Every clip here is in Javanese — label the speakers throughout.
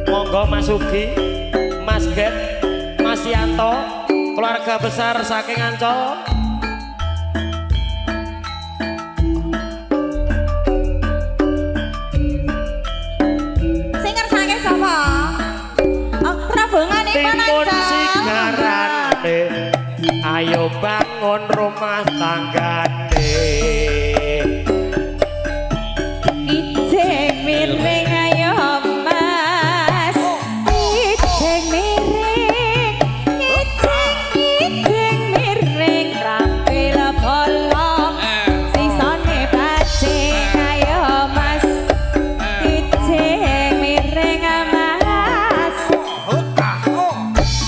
Speaker 1: Monggo Mas Ugi, Mas Get, Mas Yanto, keluarga besar saking Ancol.
Speaker 2: Sing ngersake sapa? Oh, rombonganipun
Speaker 1: Timun
Speaker 2: Ancol.
Speaker 1: sigarane, ayo bangun rumah tanggane.
Speaker 2: Kijing miring ayo Mas. Kijing miring, kijing kijing miring rampil bolong. Sisane bajing ayo Mas. Kijing miring Mas.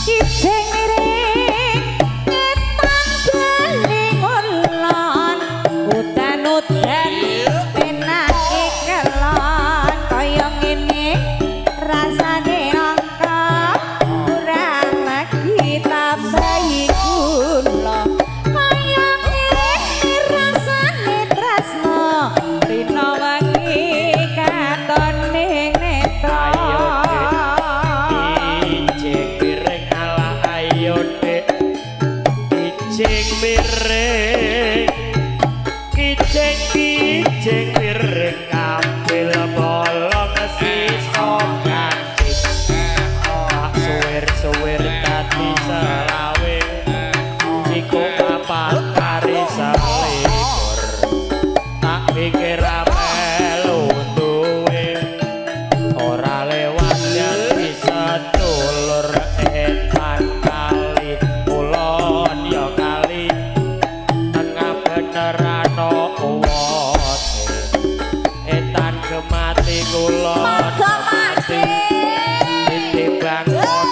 Speaker 2: Kijing miring ngetan bali ngulon. Udan-udan penake kelon kaya ngene rasane angka kurang lagi tambahi gula kaya ngene rasane tresno rina wengi katon ning netra.
Speaker 1: Ayo Dek, kijing miring ala ayo Dek, kijing miring, kijing kijing miring ambil bolong sisa kancing, tak suwir-suwir dadi selawe, iku papat kari selikur, tak pikir melu duwe ora lewat dadi sedulur. Etan kali kulon ya kali tengah bener ana uwote, etan gemati kulon
Speaker 2: Padha
Speaker 1: gemati titimbang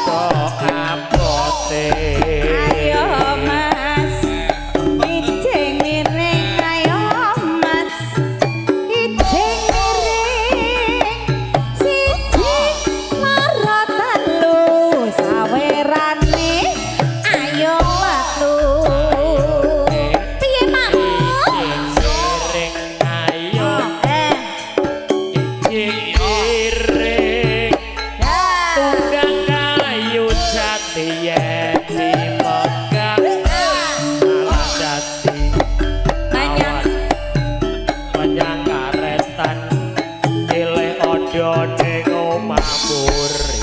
Speaker 1: padha abote.
Speaker 2: Ayo Mas, kijing miring ayo Mas, kijing miring siji loro telu sawerane ayo metu. Piye makmu?
Speaker 1: Kijing miring ayo,
Speaker 2: Eh,
Speaker 1: kijing miring
Speaker 2: dah.
Speaker 1: tunggang kayu jati yen dipegang malah dadi
Speaker 2: Menyang
Speaker 1: menyang karetan pilih odo ning omah mburi,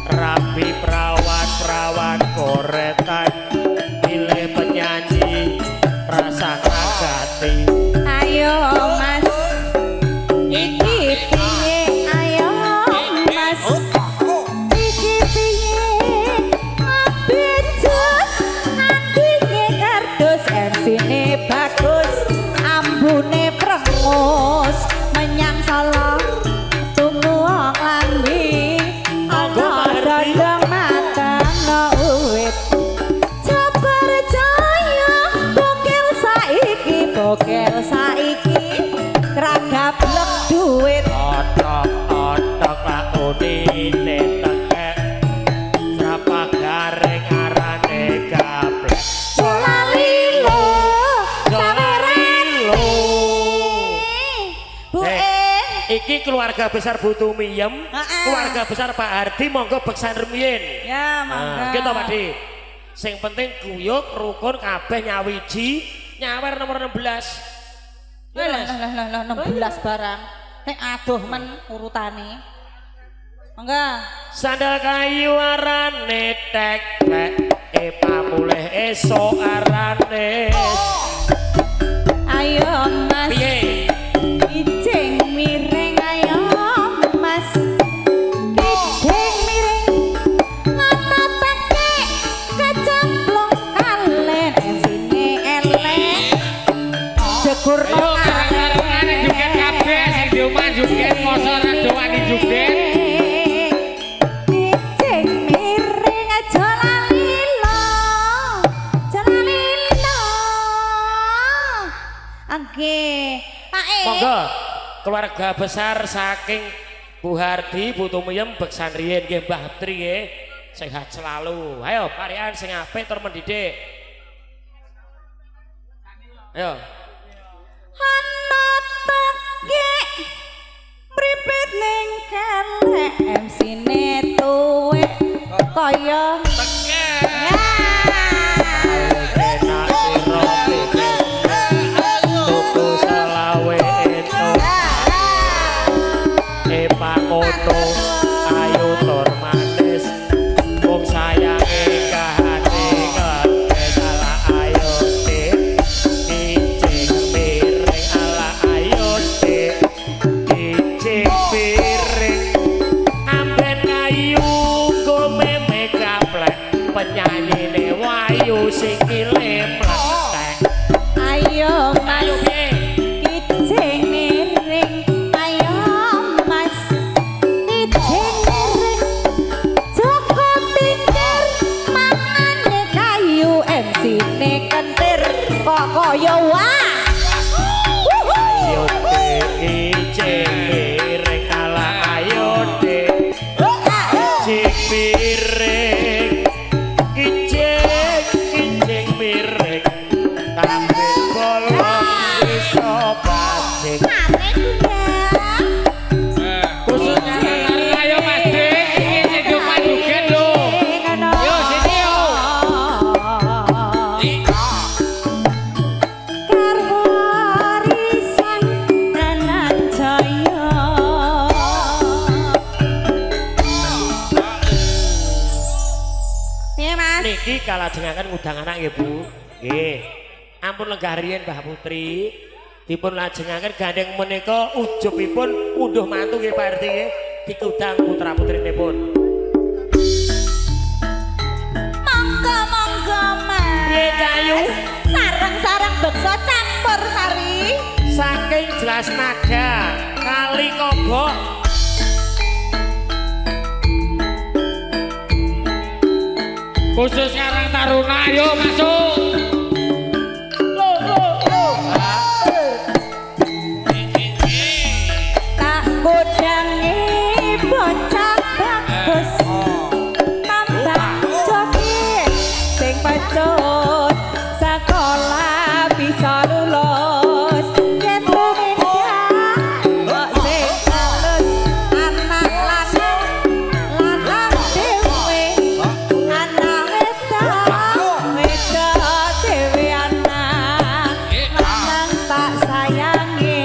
Speaker 1: rabi prawan-prawan koretan pilih penyanyi rasa kagati.
Speaker 2: Ayo Mas, iki piye ayo Mas, iki piye abejus ngandinge kardus MC-ne bagus ambune prengus menyang Solo tuku wong lambi
Speaker 1: Monggo,
Speaker 2: ana
Speaker 1: Pak Hardi.
Speaker 2: dodong matang uwit. Percaya bokil saiki kragablek duit.
Speaker 1: Otok-otok lak unine tekek srapa garing arane gablek.
Speaker 2: Lali lo saweran
Speaker 1: Lo.
Speaker 2: Bu
Speaker 1: Eh.
Speaker 2: eh.
Speaker 1: Iki keluarga besar Butuh Miyem,
Speaker 2: Heeh.
Speaker 1: keluarga besar Pak Hardi, monggo beksan rumiyin.
Speaker 2: Ya monggo.
Speaker 1: Nah, gitu Pak Di. Sing penting guyub rukun kabeh nyawiji, nyawer nomor 16. Ya,
Speaker 2: Lah
Speaker 1: Mas.
Speaker 2: lah lah lah 16 barang. Nek adoh men urutane. Monggo.
Speaker 1: Sandal kayu arane tek-tek, e pamulih esok arane.
Speaker 2: Ayo Mas.
Speaker 1: Piye?
Speaker 2: Kijing miring ayo Mas. Kijing miring ngatake kecemplung kalen MC-ne elek. Jegur
Speaker 3: Ayo bareng-barengane joget kabeh sing di omah joget mosok ora do wani joget.
Speaker 2: Kijing miring aja lali lo. Aja lali lo. Oke, Pak E.
Speaker 1: Monggo keluarga besar saking Bu Hardi, Bu Tumiyem beksan riyin nggih Mbah Tri nggih. Sehat selalu. Ayo parikan sing apik tur mendidik. Ayo.
Speaker 2: Ana Kelek MC-ne tuwek kaya
Speaker 1: Enak sira tuku selawe entuk e pangono ayu tur manis wong sayange kahane ketes ala ayo dik icing piring ala ayo dik icing piring amben kayu gomeme gaplek penyanyine wayu sikile mlethek.
Speaker 2: Ayo Mas,
Speaker 1: ayo piye?
Speaker 2: Kijing miring, ayo Mas, kijing miring. Joko Tingkir mangane kayu, MC-ne kentir kok kaya wah.
Speaker 1: Ayo dik icing piring ala ayo dik icing piring icing icing piring kabeh bolong iso bajing.
Speaker 3: Khusus Karang ayo Mas Dik, iki sing di omah joget lho. Yo sini yo.
Speaker 2: Karwarisan Dananjaya. Piye Mas?
Speaker 1: Niki kalajengaken ngundang anak nggih Bu. Nggih. Ampun lenggah riyin Mbah Putri. Dipun lajengaken gandeng menika ujubipun unduh mantu nggih Pak RT nggih. Dikundang putra-putrinipun.
Speaker 2: Monggo monggo Mas.
Speaker 1: Piye Cayu?
Speaker 2: Sareng-sareng beksa campur sari.
Speaker 1: Saking jelas naga kali kobok.
Speaker 3: Khusus Karang Taruna ayo masuk.
Speaker 2: Tak godange bocah bagus. Tambah joget sing pecut sekolah bisa lulus. Yen tumindak kok sing halus anak lanang lanang dhewe anak wedok wedok dhewe anak lanang tak sayangi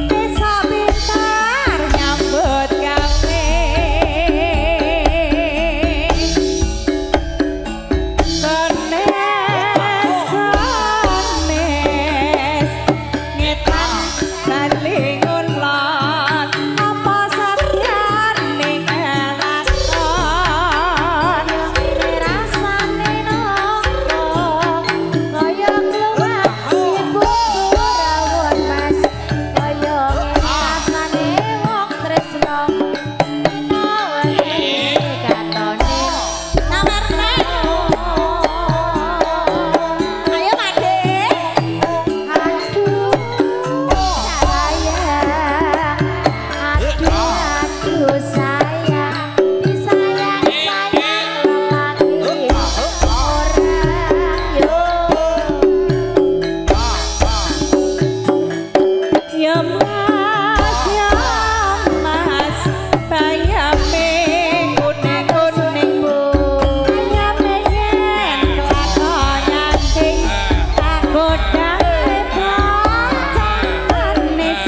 Speaker 2: bisa pintar nyambut gawe. Kenes kenes ngetan saling ulon apa sadyane kelakon
Speaker 4: Rasane nopo kaya kluwak ibu rawon Mas kaya rasane wong tresno menawane katone
Speaker 2: Nawarne. Ayo Made.
Speaker 4: Aduh sayang, aduh aduh sayang, disayang sayang lelaki orang yo.
Speaker 2: Ya Mas, ya Mas, bayame kuning-kuning ayame yen kelakon nyanting tak godhange bocah manis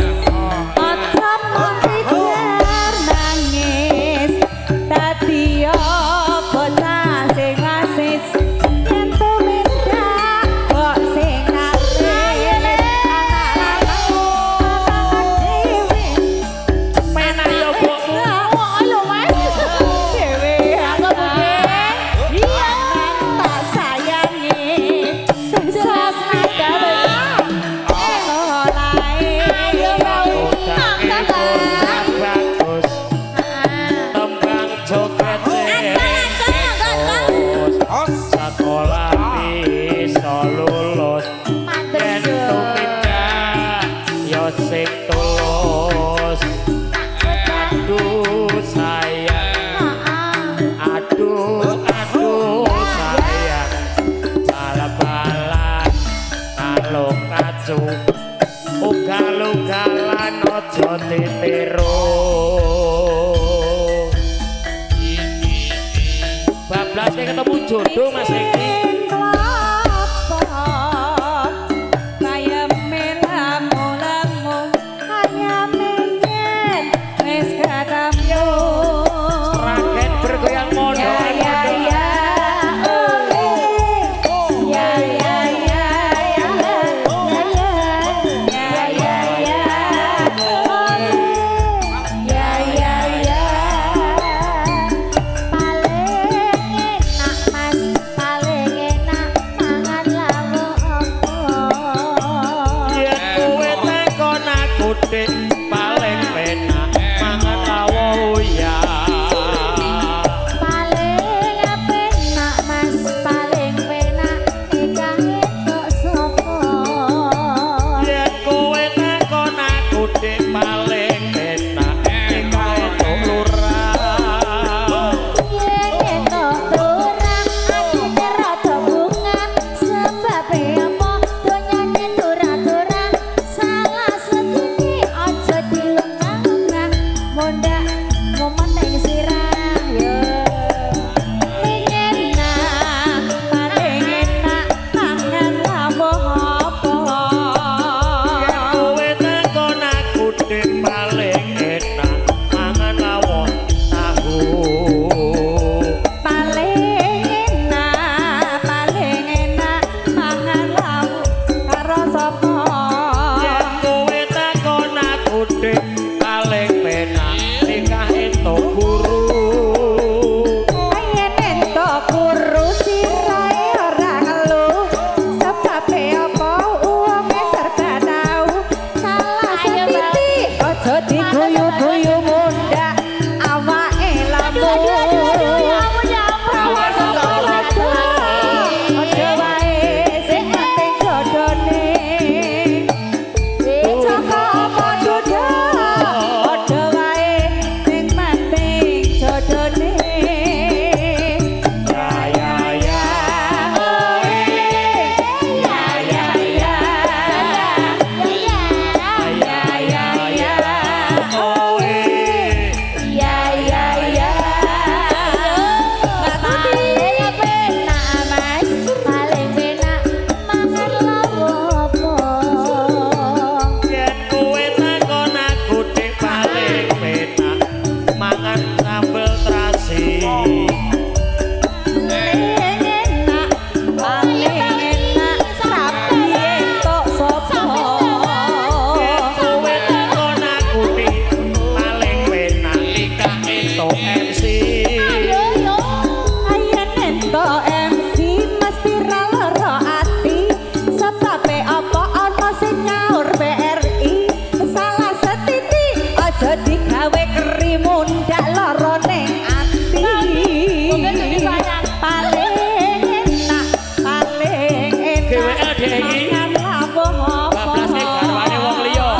Speaker 2: aja mung pikir nangis dadi bocah sing asis yen tumindak kok sing alis anak lanang dhewe.
Speaker 1: Penak yo bokmu.
Speaker 4: Oh, lho Mas.
Speaker 2: Dhewe anak tak sayangi
Speaker 4: Jelas nada
Speaker 2: Ayo
Speaker 1: Bagus tembang joget sing sekolah bisa lulus yen tumindak yo sing tulus. Aduh sayang, aduh aduh sayang, bal-balan kalau kacu ugal-ugalan aja ditiru. Jodoh Mas Eki.
Speaker 2: Klopo ayame lamu-lamu ayame yen wis ketemu.
Speaker 1: Sragen bergoyang
Speaker 2: Ya ya
Speaker 1: mondok.
Speaker 2: Ya oh ya ya ya ya ya ya ya oh ya ya ya.
Speaker 4: Paling enak Mas, paling enak mangan lawuh apa?
Speaker 1: Yen kowe takon aku Dik, paling penak mangan lawuh ya.
Speaker 4: Paling penak Mas, paling penak nikah entuk sapa?
Speaker 1: Yen kowe takon aku Dik, paling penak nikah entuk lurah.
Speaker 4: Yen entuk lurah, atine rada bungah, sebabe apa donyane turah-turah, salah setitik aja dilunggah-lunggah, mundak mumet ning sirah yo.
Speaker 2: Enak, paling enak mangan lawuh apa?
Speaker 1: Yen kowe takon aku Dik, paling enak mangan lawuh tahu.
Speaker 2: Paling enak mangan lawuh karo sapa?
Speaker 1: Yen kowe takon aku Dik, paling penak nikah entuk guru.
Speaker 2: Yen entuk guru sirahe ora ngelu, sebabe apa wonge serba tau. Salah
Speaker 4: Ayo,
Speaker 2: setitik aja diguyu-guyu mundak awake
Speaker 4: Aduh,
Speaker 2: lamu.
Speaker 4: aduh, aduh, aduh, ya ampun, ya ampun.
Speaker 2: Awas
Speaker 4: Satu lagi.
Speaker 2: Aja wae sing penting jodone. Joko apa duda? Aja wae sing penting jodone.
Speaker 1: Ya ya ya.
Speaker 2: Oh ya ya ya.
Speaker 4: Ya,
Speaker 2: Ya ya ya.
Speaker 1: Oh eh.
Speaker 4: ya, ya, ya. Paling penak Mas, paling penak mangan lawuh apa?
Speaker 1: Yen kowe takon aku Dik, paling penak mangan sambel terasi.
Speaker 2: Paling enak, paling enak rabi entuk sapa?
Speaker 1: Yen kowe takon aku Dik, paling penak nikah entuk MC.
Speaker 4: Ayo, yo.
Speaker 2: Yen entuk MC mesti ra lara ati, sebabe apa ana sing nyaur BRI. Salah setitik aja digawe keri mundak lara ning ati.
Speaker 4: Moga jadi sayang.
Speaker 2: Paling enak, paling enak
Speaker 1: GWL Dek iki.
Speaker 2: mangan lawuh apa?
Speaker 1: Bablasne garwane wong liya.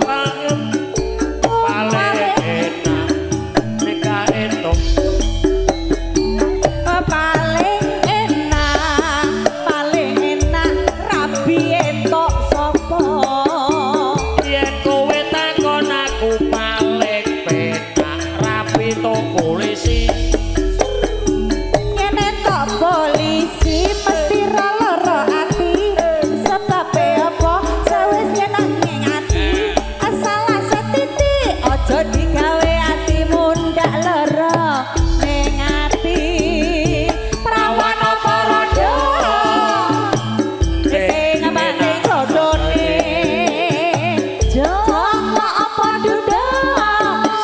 Speaker 1: Paling enak nikah entuk.
Speaker 2: Paling enak, paling enak rabi entuk sapa?
Speaker 1: Yen kowe takon aku paling penak rabi entuk polisi.
Speaker 2: Yen entuk polisi mesti ra lara ati, sebabe apa sewis nyeneng ati. Salah setitik aja digawe ati mundak lara ning ati. Prawan apa rondo sing penting jodone.
Speaker 4: Joko
Speaker 2: Joko apa duda?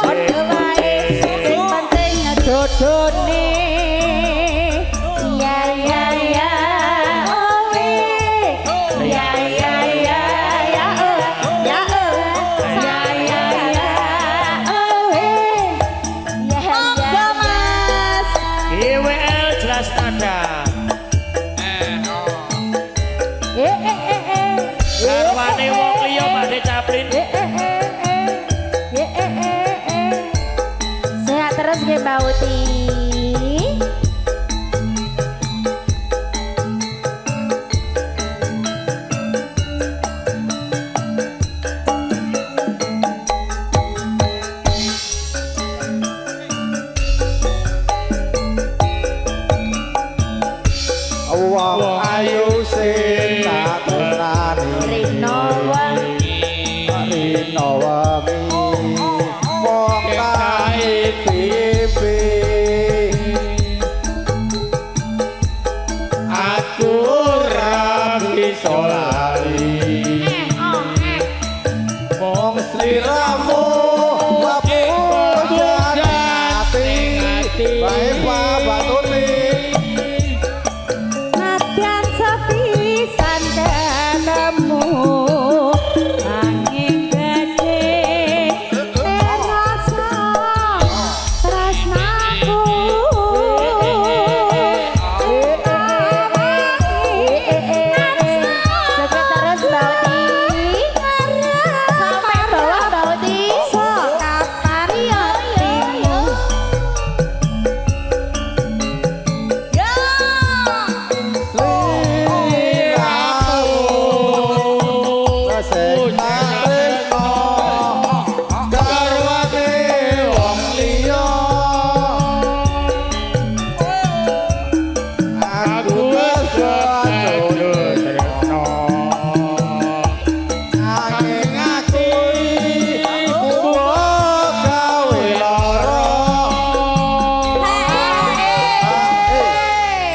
Speaker 2: Padha wae sing penting jodone.
Speaker 4: Ya ya ya.
Speaker 2: Oh ya ya ya ya ya ya ya ya oh
Speaker 4: Ya ya.
Speaker 2: Monggo Mas.
Speaker 1: GWL jelas nada.
Speaker 4: Eh eh eh eh.
Speaker 1: Garwane wong liya Pakde Caplin.
Speaker 4: Eh eh eh eh. Eh eh eh eh. Sehat terus nggih Mbak Uti. Rino wengi.
Speaker 5: Rino wengi wong tae pipi
Speaker 3: Aku ora bisa lali.
Speaker 4: Eh, oh, eh.
Speaker 5: Wong sliramu mapujane ati bae babatune.
Speaker 2: Nadyan sepisan ketemu angin gedhe rasa tresnaku.
Speaker 4: Joget terus, Mbak Uti. Sampai bawah, Mbak Uti.
Speaker 2: Kapan
Speaker 4: Iya, iya, iya.
Speaker 5: Sliramu sing tak tresno garwane wong liya aku kebacut
Speaker 3: tresno.
Speaker 5: Angin aku mbok gawe lara.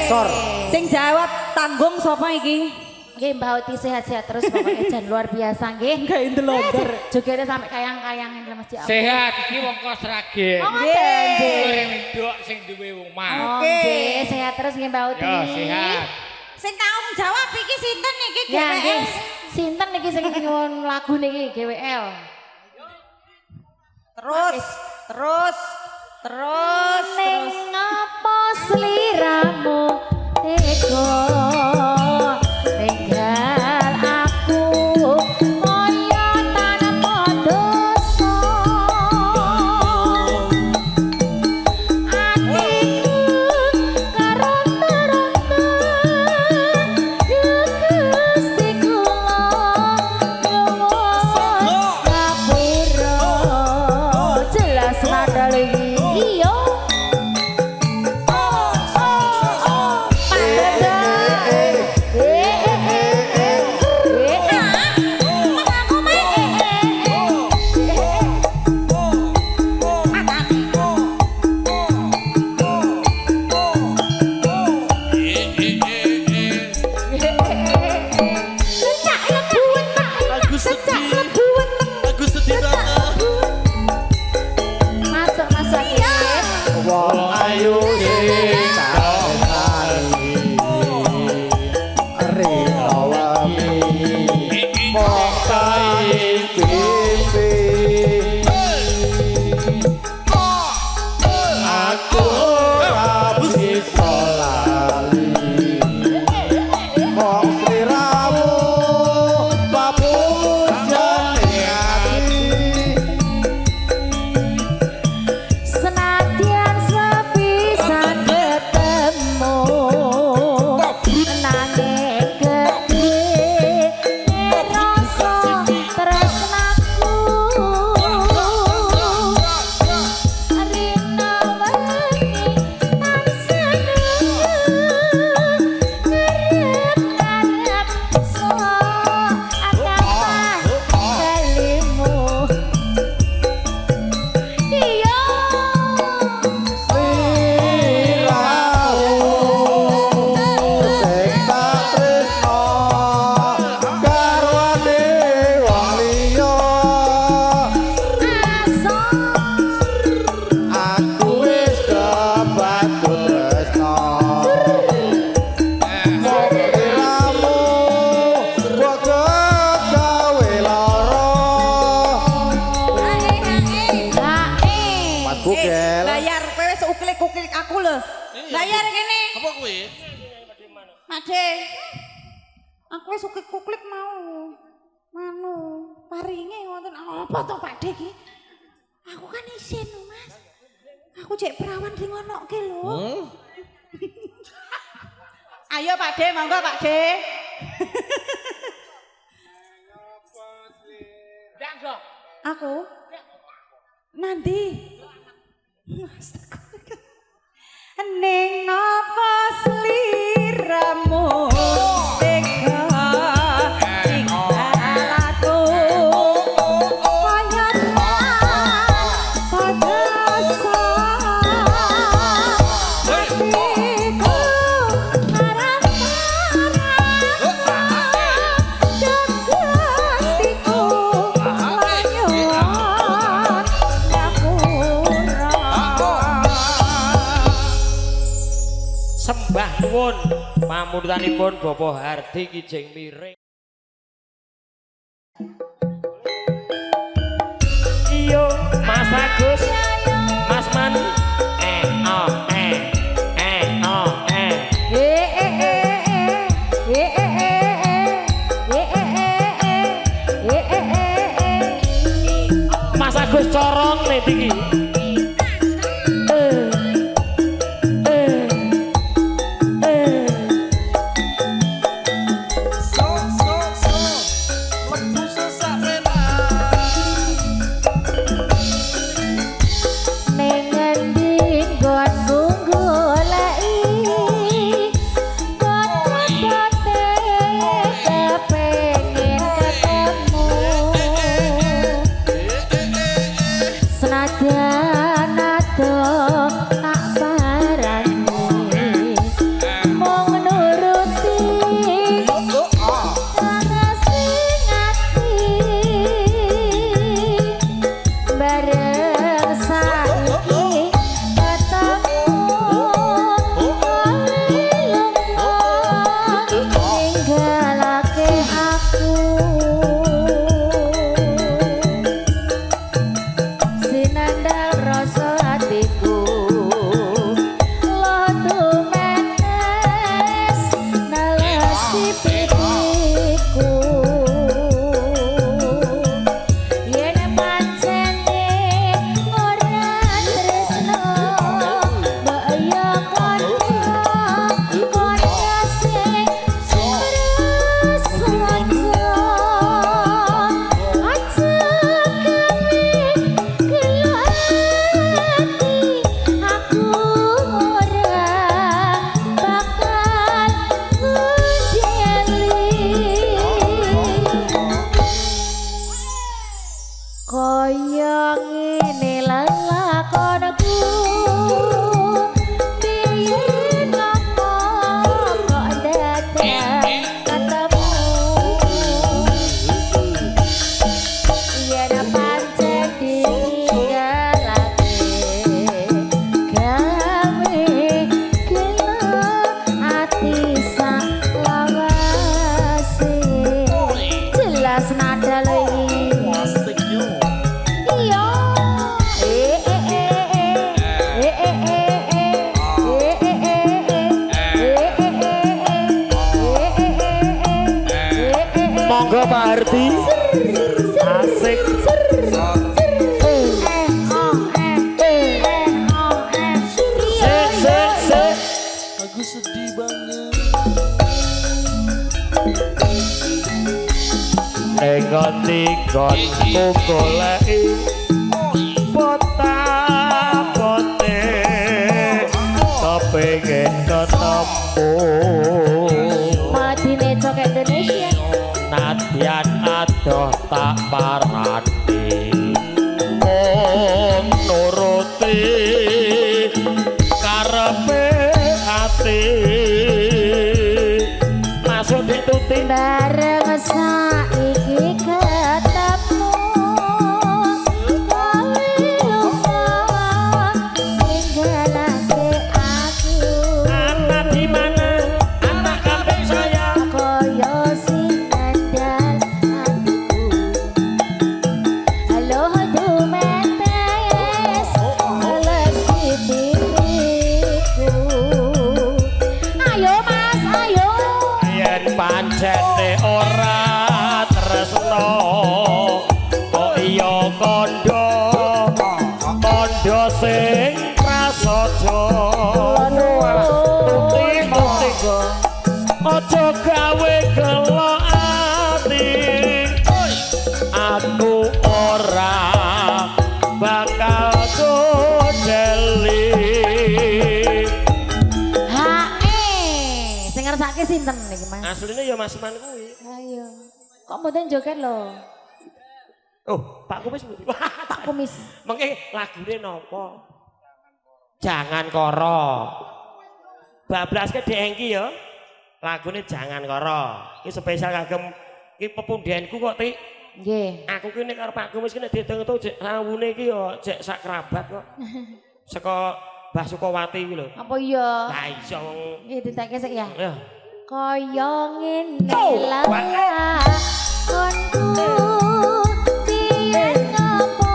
Speaker 5: Sor.
Speaker 2: Sing jawab tanggung sapa iki?
Speaker 4: Nggih, Mbak Uti sehat-sehat terus pokoknya jan luar biasa nggih.
Speaker 2: Gawe ndelondor.
Speaker 4: Jogetnya sampai kayang-kayangin lho Mas.
Speaker 3: Sehat iki wong kos Sragen.
Speaker 4: Oh, ngoten, nggih.
Speaker 3: Sing wedok sing duwe omah.
Speaker 4: Oh, nggih, sehat terus nggih Mbak Uti.
Speaker 3: Ya, sehat.
Speaker 2: Sing tanggung jawab iki sinten iki?
Speaker 4: Ya, nggih. Sinten niki sing nyuwun lagu niki GWL?
Speaker 2: Terus, terus, terus,
Speaker 4: Ning
Speaker 2: terus.
Speaker 4: ngapa sliramu tega ninggal aku kaya tanpa dosa, atiku karonta-ronta. Gusti kula nyuwun ngapura. Jelas nada lagi, iya. Pak Dada. Eh, eh, eh, eh. Eh, eh.
Speaker 6: Aku sedih. Aku sedih banget.
Speaker 4: Masuk, masuk. Iya.
Speaker 5: Wong ayu sing tak tresnani rino wengi mung tae pipi aku ora bisa lali mung sliramu papujane ati.
Speaker 4: Senadyan sepisan ketemu nanging gedhe rasa tresnaku. Rina wengi tansah ngarep-arep sok kapan balimu, iya.
Speaker 5: Sliramu sing tak tresno garwane wong liya. Aku wis kebatut tresno mung sliramu mbok gawe lara. Mas Bugel.
Speaker 2: Bayar kowe wis uklik-uklik aku lho. Bayar kene.
Speaker 6: Apa kuwi?
Speaker 2: Made. Aku wis uklik-uklik mau. Manu, paringe wonten apa to Pak De iki? Aku kan isin lho, Mas. Aku cek perawan di ngonoke lho. Ayo Pak De, monggo Pak De. Aku? Nanti. Astaga. Ning napa sliramu tega tinggal
Speaker 1: suwun pamundutanipun Bapak Hardi Kijing Miring. Iyo Mas Agus, Mas Man, E O E E O E.
Speaker 4: E E E E E E E E E E E E.
Speaker 1: Mas Agus corong nih iki.
Speaker 6: So so so mlebu sesak
Speaker 4: Ning ngendi nggonku goleki kote kepengin ketemu senajan adoh tak parani mung nuruti sing ati bareng saiki ketemu ninggalake aku sinandal rasa atiku lotu menes nalasi pipiku yen pancene ora tresno mbok yo kono kono sing tresno aja gawe gelo ati aku ora bakal ngedeli kaya ngene lelakonku biyen apa kok dadak ketemu yen pancen ditinggalake gawe gelo ati sak lawase jelas nada lho iki.
Speaker 6: Asik yo.
Speaker 4: Iya. E e e e e e e e e e e e e e.
Speaker 1: Monggo Pak Hardi. Asik. Sik sik sik.
Speaker 6: Aku sedih banget.
Speaker 1: Ning ngendi nggonku goleki pota-pote kepengin ketemu
Speaker 4: Madine Cok Indonesia.
Speaker 1: Nadyan adoh tak parani mung nuruti karepe ati masuk dituti
Speaker 4: Bareng saiki ketemu kowe lupa ninggalake aku
Speaker 1: anak di mana anak kambing saya
Speaker 4: kaya sinandal atiku halo dumetes alesi pipiku ayo Mas ayo
Speaker 1: yen pancene ora tresno kok iya kandha kandha sing prasaja tuti tuti aja gawe gelo ati aku ora bakal godeli.
Speaker 4: Hae, sing ngersake sinten niki Mas?
Speaker 1: Asline ya Mas Man kuwi.
Speaker 4: Ayo. Kok mboten joget lho?
Speaker 1: Oh, Pak Kumis pundi?
Speaker 4: Pak Kumis.
Speaker 1: Mengke lagune napa? Jangan Koro. Bablaske Dek Engki ya. Lagune Jangan Koro. Iki spesial kagem iki pepundenku kok, Tik.
Speaker 4: Nggih.
Speaker 1: Aku ki nek karo Pak Kumis ki nek diitung-itung jek rawune iki ya jek sak kerabat kok. Saka Mbah Sukawati iki lho.
Speaker 4: Apa iya?
Speaker 1: Lah iso wong.
Speaker 4: Nggih ditake sik ya.
Speaker 1: Ya.
Speaker 4: Kaya ngene
Speaker 1: Oh,
Speaker 4: lakonku biyen ngopo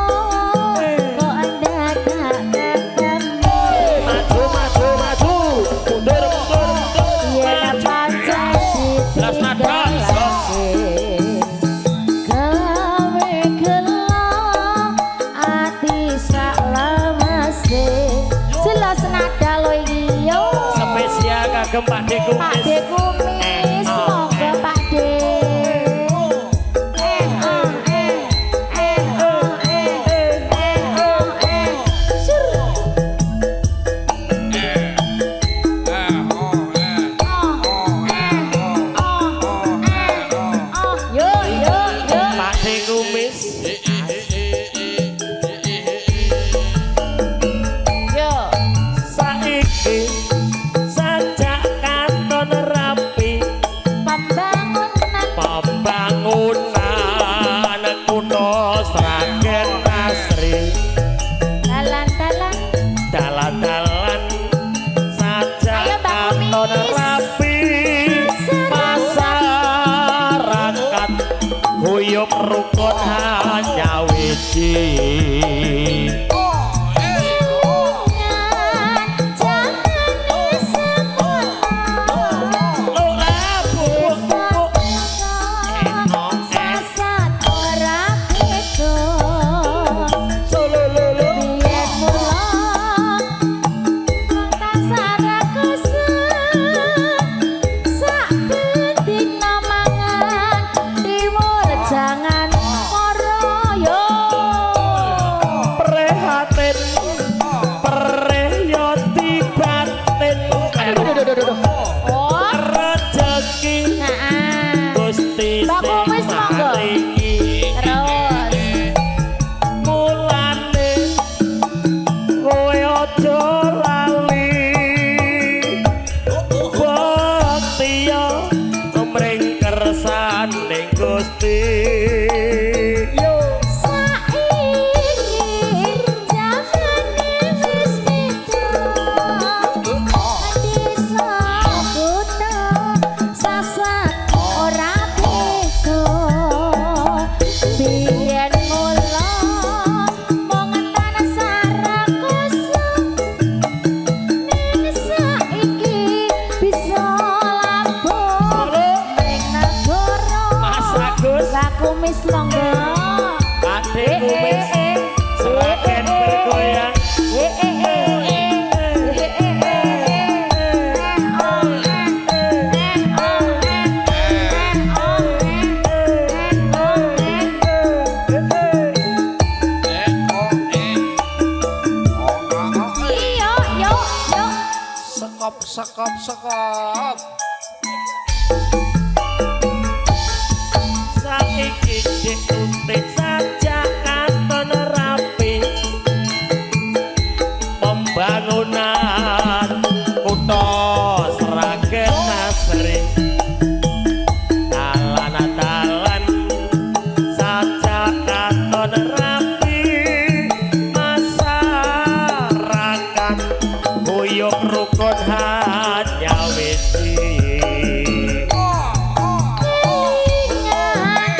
Speaker 4: kok ndadak ketemu.
Speaker 1: Maju maju maju. Mundur mundur mundur.
Speaker 4: Yen
Speaker 1: Maju.
Speaker 4: pancen
Speaker 1: Las nada.
Speaker 4: ditinggalake gawe gelo ati sak lawase. Jelas nada lo iki yo.
Speaker 1: Spesial kagem Pak De Kumis.
Speaker 4: Pak De Kumis, monggo Pak De. Eh oh eh eh oh eh eh oh eh. Sur. Oh eh oh eh oh. Yo yo yo.
Speaker 1: Pak De Kumis.
Speaker 4: Yo.
Speaker 1: Saiki sajak katon rapi
Speaker 4: Pembangunan
Speaker 1: pembangunan kutha Sragen asri.
Speaker 4: Dalan-dalan
Speaker 1: Dalan-dalan sajak
Speaker 4: Ayo, Mbak
Speaker 1: katon
Speaker 4: Kumis.
Speaker 1: rapi masyarakat guyub rukun hanya wiji.
Speaker 4: Kelingan jamane semono.
Speaker 1: Ora bu bu.
Speaker 4: Sasat ora beda.
Speaker 1: Solo lo lo.
Speaker 4: Biyen mula wong tansah ra kusut. Sak dina mangan timur jangan mara yo.
Speaker 1: Prihatin priyoti batin.
Speaker 4: Oh,
Speaker 1: Rejeki
Speaker 4: heeh.
Speaker 1: Gusti
Speaker 4: Mbak
Speaker 1: sing
Speaker 4: Kumis, monggo.
Speaker 1: maringi.
Speaker 4: Terus
Speaker 1: Mulane kowe aja lali baktiya mring kersane Gusti. Yo.
Speaker 4: Saiki jamane wis beda. Desa kutha sasat ora beda. Biyen mula mung tansah ra kusut. Ning saiki bisa labuh ning negara.
Speaker 1: Mas Agus.
Speaker 4: Mbak Kumis monggo.
Speaker 1: Ade Kumis Sragen bergoyang.
Speaker 4: Eh eh eh eh eh eh eh oh eh eh oh eh eh oh eh eh oh eh. Iya, yo yo.
Speaker 5: Sekop sekop sekop.
Speaker 1: Saiki dik utik sajak katon rapi pembangunan kutha Sragen asri. Dalan-dalan sajak katon rapi masyarakat guyub rukun hanya wiji.
Speaker 4: Kelingan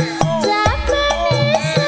Speaker 4: jamane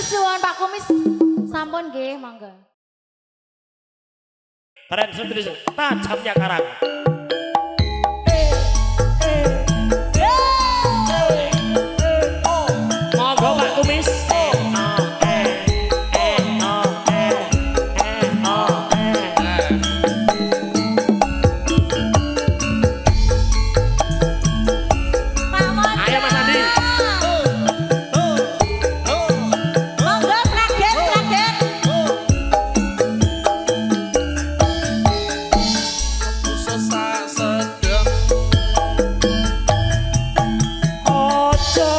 Speaker 4: suwun Pak Kumis. Sampun nggih, monggo.
Speaker 1: Tren sendiri tajamnya karang. Monggo Pak Kumis.
Speaker 4: Pak Mon.
Speaker 1: Ayo, Mas Andi.
Speaker 2: Monggo Sragen, Sragen.
Speaker 5: Sesak sedeng.
Speaker 1: Ojo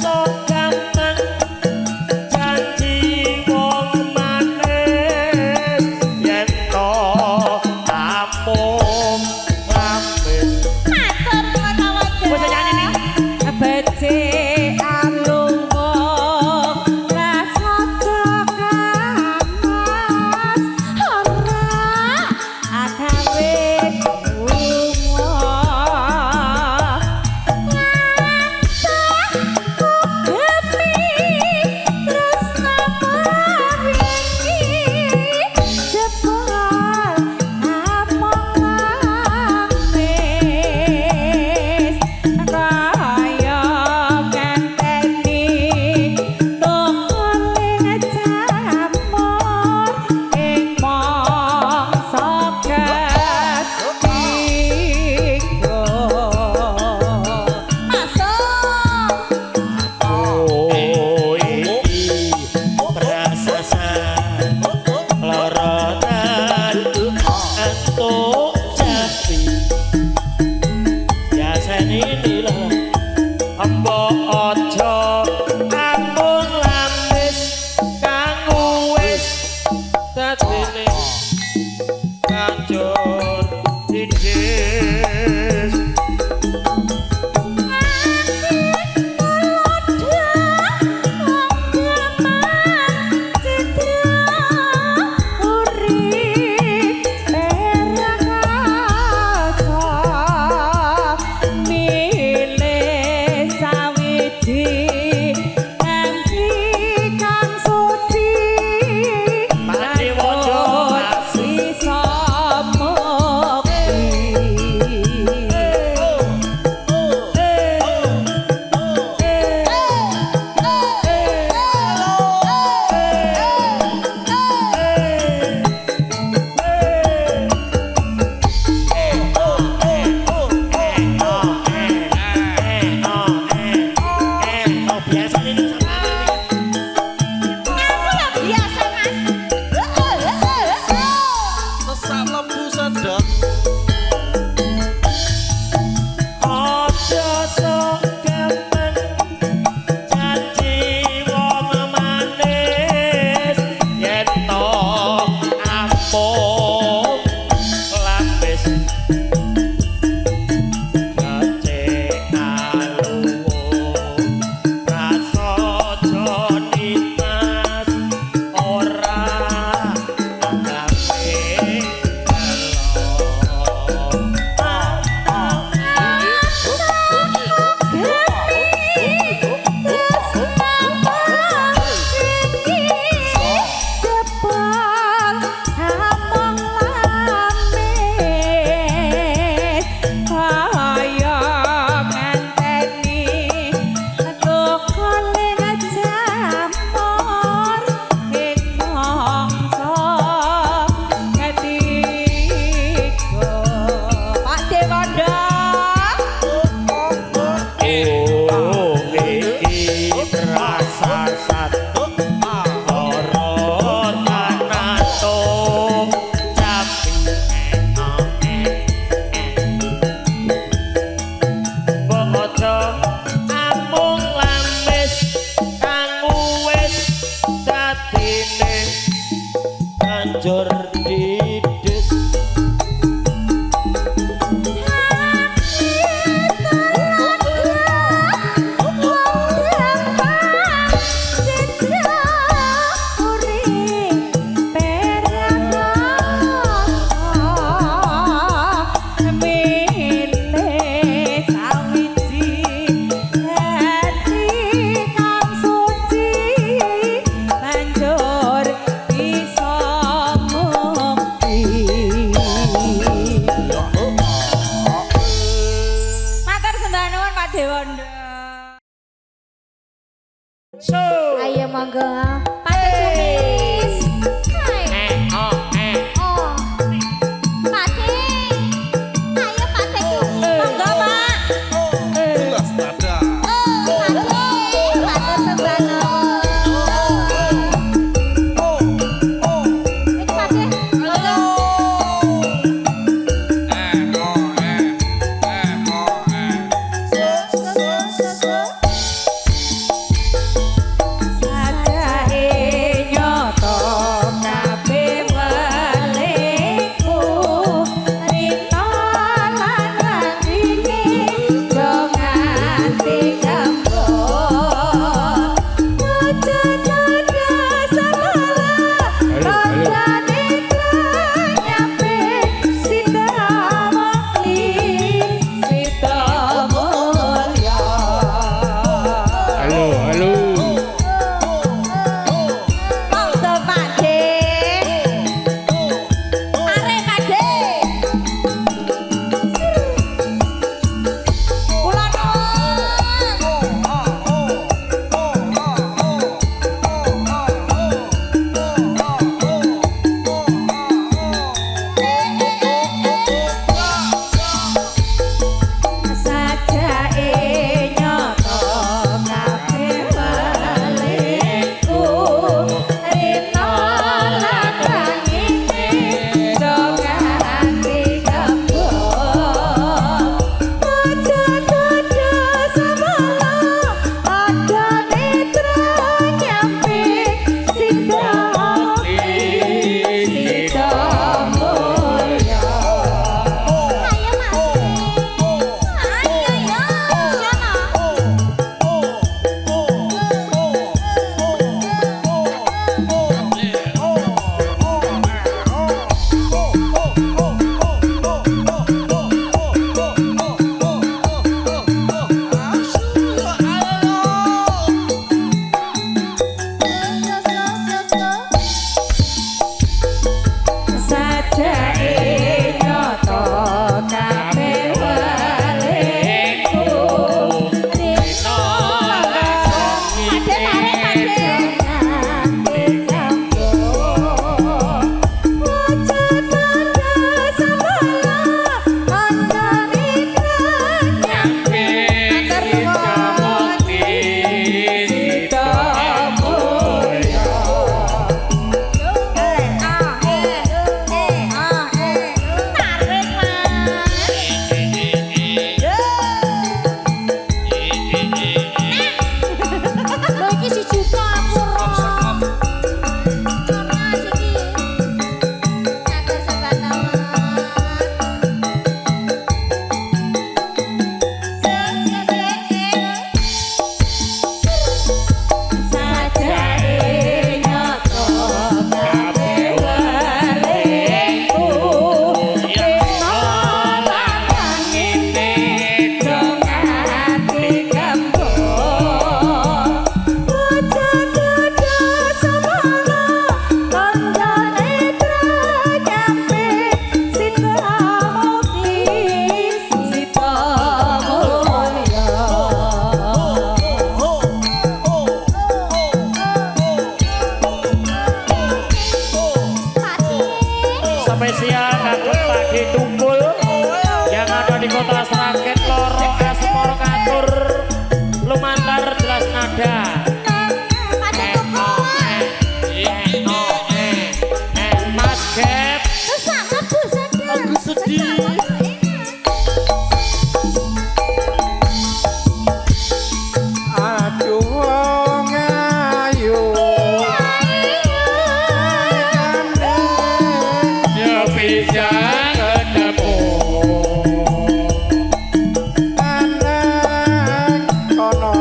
Speaker 1: sok gampang janji wong manis yen to amung lamis.
Speaker 2: Matur nuwun Pak Wanda.
Speaker 1: Wis nyanyi nih.
Speaker 2: Becik alungung rasa kamas ora agawe lunga gemi tresna paringi jebol among lamis kaya ngenteni tukule jamur ing mangsa ketiga.
Speaker 4: Masuk.
Speaker 1: Oh iki prasasa lorotan entuk jati jasane lho mbok aja amung lamis kang wis dadine banjur didis. Pak Dewojo.
Speaker 2: Sisa mukti.
Speaker 1: Oh biasane ini sama.
Speaker 4: Aku lah biasa, Mas.
Speaker 5: Sesak lebu sedeng.
Speaker 1: Aja sok gampang janji wong manis yen to amung lapis becik aluwung prasaja nimas ora agawe
Speaker 2: Pak Dewanda.
Speaker 1: Oh iki prasasat ora tanatung capi mbok aja amung lamis kang wis dadine banjur didis.
Speaker 2: Sawiji hati kang suci. Sajake nyoto kabeh waliku. Rino
Speaker 4: Pade tarik pade. Tarik Mas. Lho iki si juta aku ora. Mas iki. Kados sebanawan.
Speaker 2: Sajake nyoto kabeh waliku. Rino langite dongati kembung. Bocah dodo semono kandhane tranyampe sita mukti sita mulya.
Speaker 1: Spesial kagem Padi Tukul yang ada di kota Sragen Loro Asmoro Katur lumantar jelas nada.
Speaker 4: Pade Tukul.
Speaker 1: Mas Gep
Speaker 4: Sesak mlebu sedeng.
Speaker 6: Aku sedih.
Speaker 4: Sesak mlebu enak.
Speaker 7: Aduh wong ayu.
Speaker 3: Ya bisa ketemu.
Speaker 7: Anang kono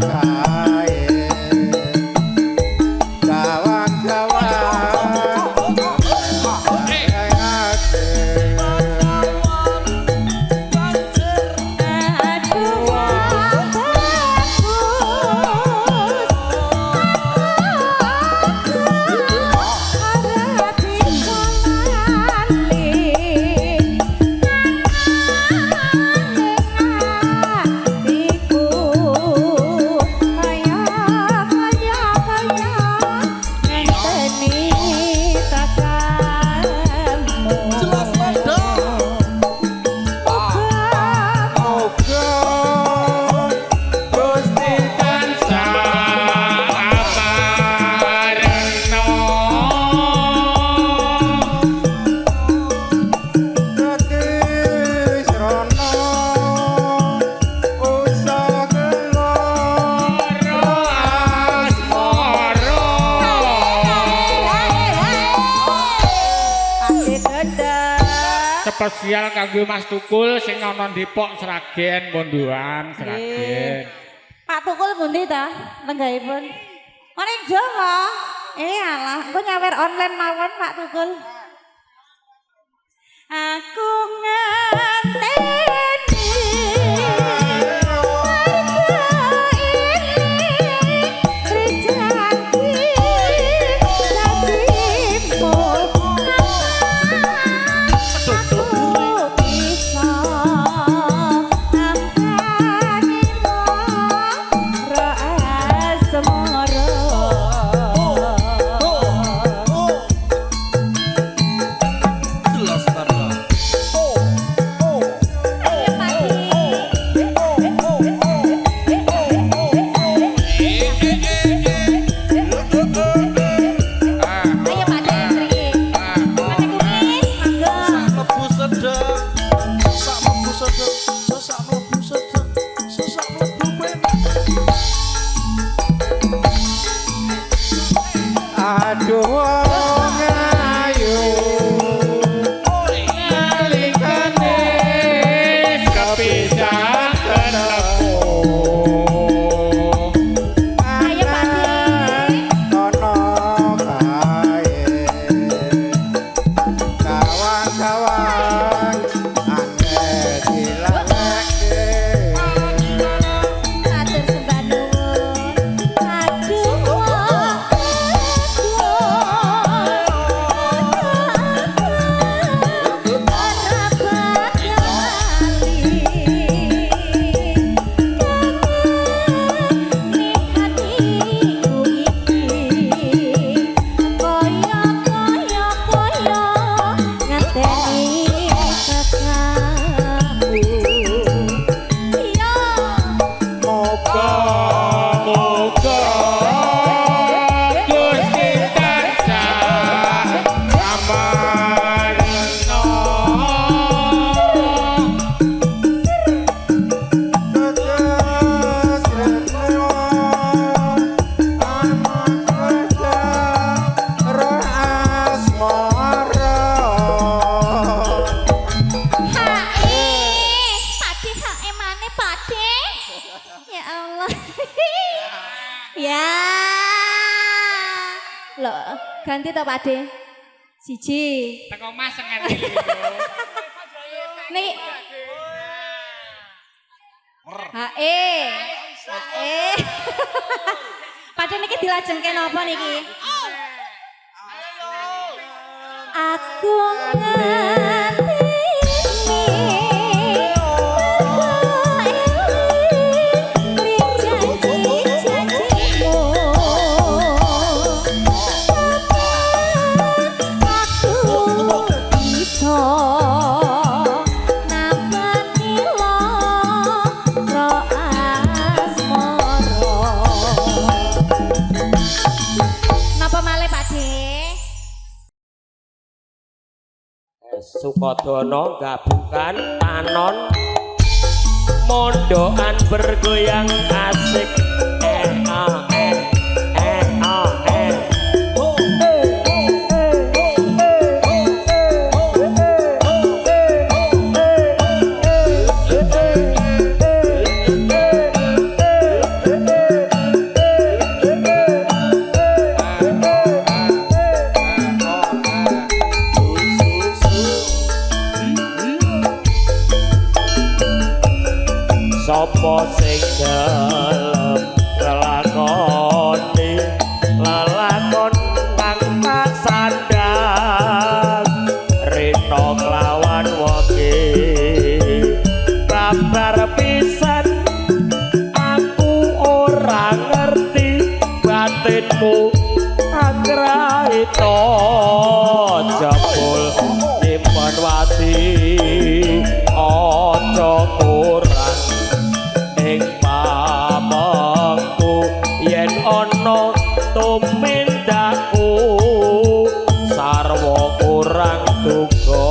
Speaker 7: kae. Jawang-jawang
Speaker 2: Aduh wong bagus. Ora bisa lali. Atiku kaya kaya kaya ngenteni tekamu.
Speaker 6: Jelas nada.
Speaker 7: Muga Gusti
Speaker 3: Tansah aparengno.
Speaker 7: Dadi srana usah gelo
Speaker 3: Asmara.
Speaker 2: Ade dadah.
Speaker 3: Spesial kanggo Mas Tukul sing ana Depok Sragen Mondoan Sragen.
Speaker 2: Pak Tukul pundi ta lenggahipun? Mana ing Jawa? Alah, engko nyawer online mawon Pak Tukul. Aku ngenteni warga ini janji janjimu. Aku bisa nampani lara asmara.
Speaker 6: Jelas nada.
Speaker 4: Ayo Pak De mriki. Pak De Kumis, monggo.
Speaker 5: Sak mlebu sedek, sak mlebu sedek, sesak mlebu sedek, sesak mlebu penak.
Speaker 7: Aduh wong ayu
Speaker 3: Nalikane kepisan ketemu.
Speaker 4: Ayo Pak De.
Speaker 7: Kono kae Jawang-jawang aneh dilaleke.
Speaker 4: Matur sembah nuwun. Aduh wong bagus. Hae, Pakde hae mana Pakde? Ya Allah. Ya. Loh, ganti to Pakde? Siji.
Speaker 3: Teko Mas ngerti lho.
Speaker 4: Nih. Hae. Hae. Pakde niki dilajengke napa niki? Aku ngerti Napa malih Pak De?
Speaker 1: Sukodono gabungan panon mondokan bergoyang asik eh ah eh eh ah eh. Sopo sing gelem nglakoni lelakon kang tak sandhang rena kelawan wengi babar pisan aku ora ngerti batinmu agraita jebul nyimpen wati aja kurang ing pamengku yen ana tumindakku sarwa kurang duga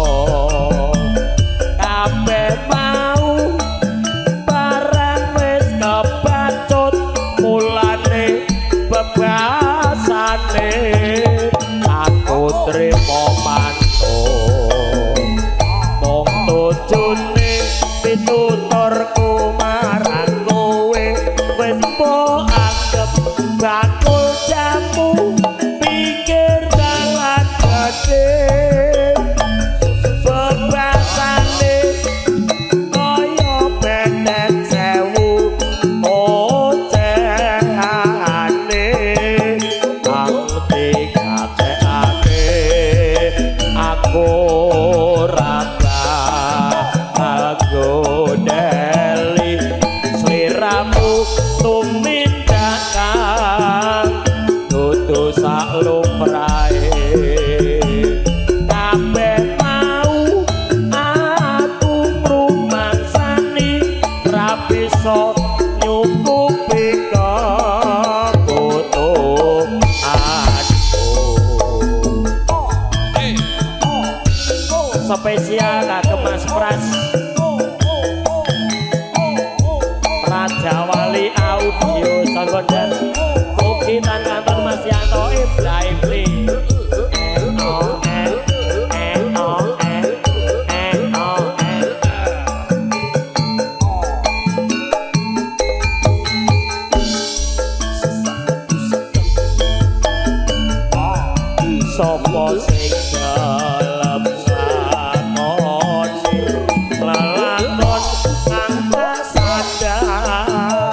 Speaker 1: kabeh mau barang wis kebacut mulane bebasane aku trimo mantun mung tujune pituturku marang kowe wis mbok anggep bakul jamu pikir dalan gedhe bebasane kaya betet sewu ocehane kang digatekake aku ora bakal gondeli sliramu tumindak kang dudu sak lumrahe kabeh mau aku ngrumangsani ra bisa nyukupi kebutuhanku. Spesial kagem Mas Pras Raja Wali Audio Sanggondan Bukitan kantor Mas Yanto Ibrahim Li O N N O N N O N. Sopo sing gelem lakoni lelakon kang tak sadar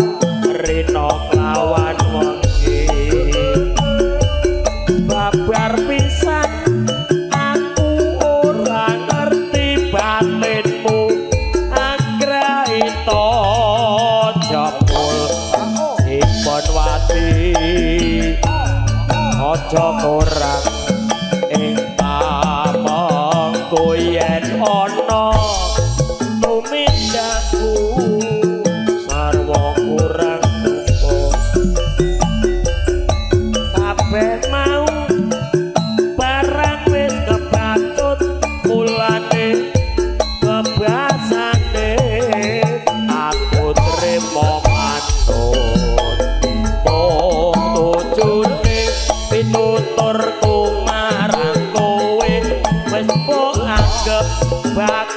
Speaker 1: rina kelawan wengi babar pisan aku ora ngerti batinmu agraita jebul dipun wati aja kurang ing pamengku. Bak